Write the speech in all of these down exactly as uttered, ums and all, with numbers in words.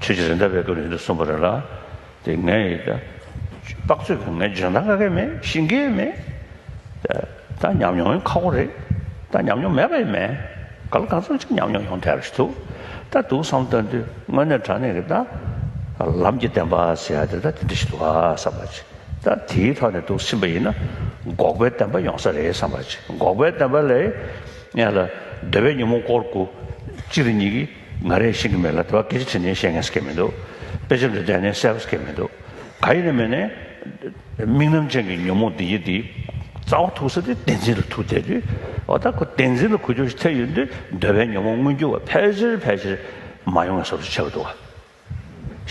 ཁྱེད་ཀྱིས་རེད་མདའ་བའི་སྐབས་ནས་འདི་གསུངས་པ་རེད་ལ། དེ་ངས་ཡིན་ད། དཔག་ཚོད་ཀྱི་ངས་འཇོན་ཐང་ག་གེ་མེད། ཤེས་ཀྱི་མེད། ད་ད་ཉམས་མྱོང་ཡང་ཁག་པོ་རེད། ད་ཉམས་མྱོང་མེད་པ་ཡང་མེད། ག་ལ་གང་འཚམ་ཅིག་ཉམས་མྱོང་ཡོང་ཐལ་ཞིག་འདུག་ད་འདུག་བསམ་བཏང་དུས་དངོས་གནས་དྲང་གནས་ཀྱི་ད། ལམ་གྱི་བདེན་པ་ཟེར་ཡ་དེ་ད་དེ་འདྲ་ཞིག་འདུག་ཨ་བསམ་པ་ཅིག་ད་དེའི་ཐོག་ནས་འདུག་ཕྱིན་པ་ཡིན་ན། འགོག་པའི་བདེན་པ་ཡོང་ས་རེད་བསམ་པ་ཅིག་འགོག་པའི་བདེན་པ་ལས། ཡང་ལ། འདོད་པའི་ཉོན་མོངས་སྐོར་དགུ། གཅིག་རེ་གཉིས་ཀྱིས་ང་རས་ཤེས་ཀྱི་མེད་ལ། དེ་བ་སྐད་ཆ་དྲིས་ནས་བཤད་མཁན་ཟེར་མཁན་མི་འདུག་དཔེ་ཆ་འདི་བལྟས་ནས་གསལ་པོ་ཟེར་མཁན་མི་འདུག་ག་ཡིན་ནའི་མིན་ནའི། དམིགས་རྣམ་ཅན་གྱི་ཉོན་མོངས་འདི་ཡི་འདི། རྩ་བ་ཐུག་ས་དེ་བདེན་འཛིན་ལ་ཐུག་བསྡད་དུས། འོ་ད་ཁོ་བདེན་འཛིན་ལ་གོ་རྒྱུ་ཞིག་ཐེབས་ཡོང་དུས། འདོད་པའི་ཉོན་མོངས་མངོན་གྱུར་བ་ཕལ་ཆེར་ཕལ་ཆེར་མ་ཡོང་བའི་བཟོ་འདྲ་ཆགས་འདུག་བ།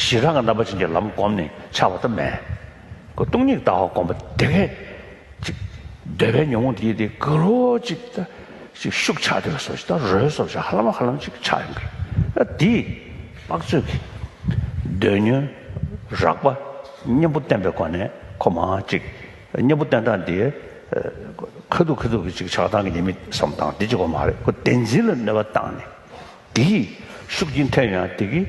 ཞི་རགས་ཀྱི་རྣམ་པ་ཅན་གྱི་ལམ་བསྒོམས་ནས་ཆགས་པ་ད་མེད། ཁོ་སྟོང་ཉིད་ཀྱི་ལྟ་བ་བསྒོམས་པ་དེ་གས་ཅིག་འདོད་པའི་ཉོན་མོངས་དེ་ཡི་དེ་ག་རོ་ཅིག་ད་ཅིག་ཤུགས་ཆག་དེ་ལ་སོགས་ཤིག་ད་རོལ་སོགས་ཤིག་ཧ་ལམ་ཧ་ལམ་ཅིག་ཆགས་ཡོང་གི། ད་དེ་དཔག་ཚོད་ཀྱི་འདོད་ཉོན་རགས་པ་གཉེན་པོ་བསྟེན་པའི་སྒོ་ནས་ཁོ་མ་ཅིག་གཉེན་པོ་བསྟེན་སྟངས་དེ་ཁ་ཐུག་ཁ་ཐུག་གི་ཅིག་ཆགས་སྡང་གི་ཉེས་དམིགས་བསམ་སྟངས་དེ་གཅིག་པོ་མ་རེད། ཁོ་བདེན་འཛིན་ལ་གནོད་པ་བཏང་ནས། དེ་ཡིས་ཤུགས་རྐྱེན་ཐེབས་ཡོང་དེ་གིས་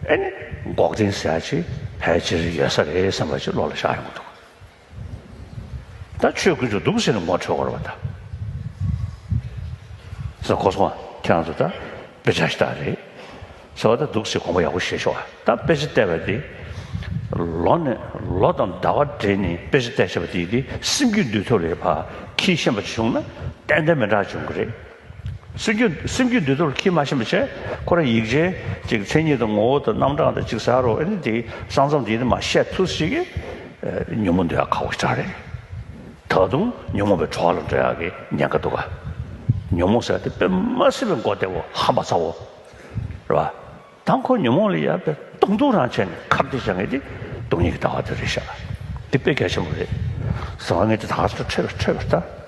ཨེ་ནི་འགོག་བདེན་ཟེར་ཡ་ཅིག་ཕལ་ཆེར་ཡོད་ས་རེད་བསམ་པ་ཅིག་བློ་ལ་ཤར་ཡོང་གི་འདུག་ད་ཆོས་དཀོན་མཆོག་འདུག་ཟེར་ནས་ངོ་འཕྲོད་དགོས་རེད་པ་ད། ཟེར་གོ་སོང་ཨ། ཁྱེད་རང་ཚོ་ད་དཔེ་ཆ་ཞིག་ལྟ་རེད། ཟེར་བ་ད་འདུག་ཟེར་དགོངས་པ་ཡག་པོ་བཞེས་ཤོག་ཨ། ད་དཔེ་ཆ་བལྟས་པ་དེ། ལོ་ནས་ལོ་དང་ཟླ་བ་འབྲེལ་ནས་དཔེ་ཆ་བལྟས་བྱས་པ་དེ་དེ་སེམས་རྒྱུད་འདུལ་ཐབས་ལ་ཕར་འཁྱེར་ཤེས་པ་བྱུང་ན་ཏན་ཏན་མི་འདྲ་བྱུང་གི་རེད། སེམས་རྒྱུད་སེམས་རྒྱུད་འདུལ་ཐབས་ལ་འཁྱེར་མ་ཤེས་པ་བྱས། ཁོ་རང་ཡིག་ཆའི་ཅིག་མཚན་ཉིད་དང་ངོ་བོ་དང་རྣམ་གྲངས་དང་ཅིག་ཟེར་རོ། ཨེ་ནི་དེ་ས་མཚམས་དེ་ནི་མ་བཤད་ཐུབ་ཞིག་གི་ཉོན་མོངས་འདུལ་ཡ་ཁག་པོ་ཞིག་རེད། ད་དུང་ཉོན་མོངས་པའི་གྲོགས་ལ་འགྲོ་ཡག་གི་ཉེན་ཁ་འདུག་ག་ཉོན་མོངས་ཟེར་དེ་དཔེ་མ་སྲིད་པའི་མགོ་བདེ་བོ་ཧམ་པ་ཚ་བོ་རེད་པ། ད་ཁོ་ཉོན་མོངས་ལ་ཡ་དཔེ་སྟོང་ཐུག་རང་བྱས་ནས་ཁ་གཏད་བྱ་ངེས་དེ་སྟོང་ཉིད་ཀྱི་ལྟ་བ་དེ་རེད་ཤག་དེ་དཔེ་གལ་ཆེན་པོ་རེད། ཟེར་བ་ངས་དེ་ད་ག་ཚོད་འཕྲོད་པ་འཕྲོད་པ་ལྟ།